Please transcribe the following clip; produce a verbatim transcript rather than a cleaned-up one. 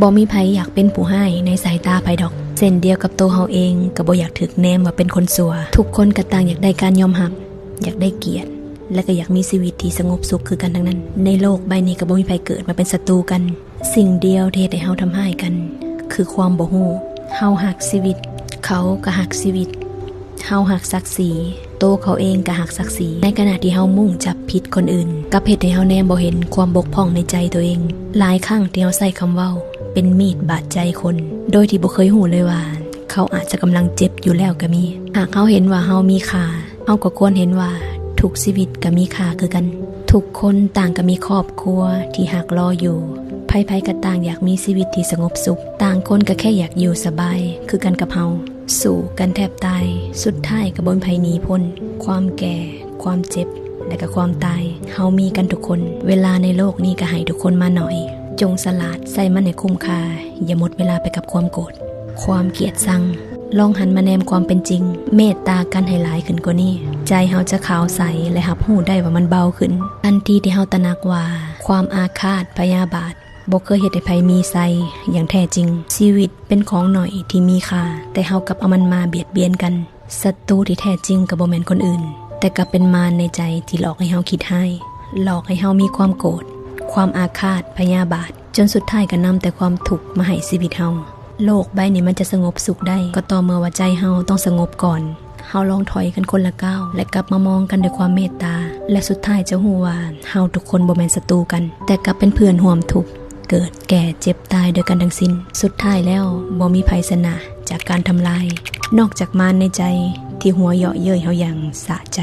บ่มีไผอยากเป็นผู้ร้ายในสายตาไผดอก เช่นเดียวกับตัวเฮาเองก็บ่อยากถูกแนมว่าเป็นคนชั่ว ทุกคนก็ต่างอยากได้การยอมรับ อยากได้เกียรติ และก็อยากมีชีวิตที่สงบสุขคือกันทั้งนั้น ในโลกใบนี้ก็บ่มีไผเกิดมาเป็นศัตรูกัน สิ่งเดียวที่เฮ็ดให้เฮาทำร้ายกัน คือความบ่ฮู้ เฮาฮักชีวิต เขาก็ฮักชีวิต เฮาฮักศักดิ์ศรี โตเขาเองก็ฮักศักดิ์ศรี ในขณะที่เฮามุ่งจับผิดคนอื่น กลับเฮ็ดให้เฮาแนมบ่เห็นความบกพร่องในใจตัวเอง หลายครั้งที่เฮาใช้คำเว้า เป็นมีดบาดใจคน โดยที่บ่เคยฮู้เลยว่า เขาอาจจะกำลังเจ็บอยู่แล้วก็มี หากเฮาเห็นว่าเฮามีค่า เฮาก็ควรเห็นว่าทุกชีวิตก็มีค่าคือกัน ทุกคนต่างก็มีครอบครัวที่ฮักรออยู่ ไผๆก็ต่างอยากมีชีวิตที่สงบสุข ต่างคนก็แค่อยากอยู่สบาย คือกันกับเฮา สู้กันแทบตาย สุดท้ายก็บ่มีไผหนีพ้น ความแก่ ความเจ็บ และก็ความตาย เฮามีกันทุกคน เวลาในโลกนี้ก็ให้ทุกคนมาหน่อย จงฉลาดใช้มันให้คุ้มค่า อย่าหมดเวลาไปกับความโกรธ ความเกลียดชัง ลองหันมาแนมความเป็นจริง เมตตากันให้หลายขึ้นกว่านี้ ใจเฮาจะขาวใสและรับรู้ได้ว่ามันเบาขึ้น ทันทีที่เฮาตระหนักว่า ความอาฆาตพยาบาท บ่เคยเฮ็ดให้ไผมีชัยอย่างแท้จริง ชีวิตเป็นของน้อยที่มีค่า แต่เฮากลับเอามันมาเบียดเบียนกัน ศัตรูที่แท้จริงก็บ่แม่นคนอื่น แต่กลับเป็นมารในใจที่หลอกให้เฮาคิดร้าย หลอกให้เฮามีความโกรธ ความอาฆาตพยาบาท จนสุดท้ายก็นำแต่ความทุกข์มาให้ชีวิตเฮา โลกใบนี้มันจะสงบสุขได้ ก็ต่อเมื่อว่าใจเฮาต้องสงบก่อน เฮาลองถอยกันคนละก้าว และกลับมามองกันด้วยความเมตตา และสุดท้ายจะฮู้ว่าเฮาทุกคนบ่แม่นศัตรูกัน แต่กลับเป็นเพื่อนร่วมทุกข์ เกิดแก่เจ็บตายด้วยกันทั้งสิ้น สุดท้ายแล้วบ่มีไผชนะจากการทำลาย นอกจากมารในใจที่หัวเยาะเย้ยเฮาอย่างสะใจ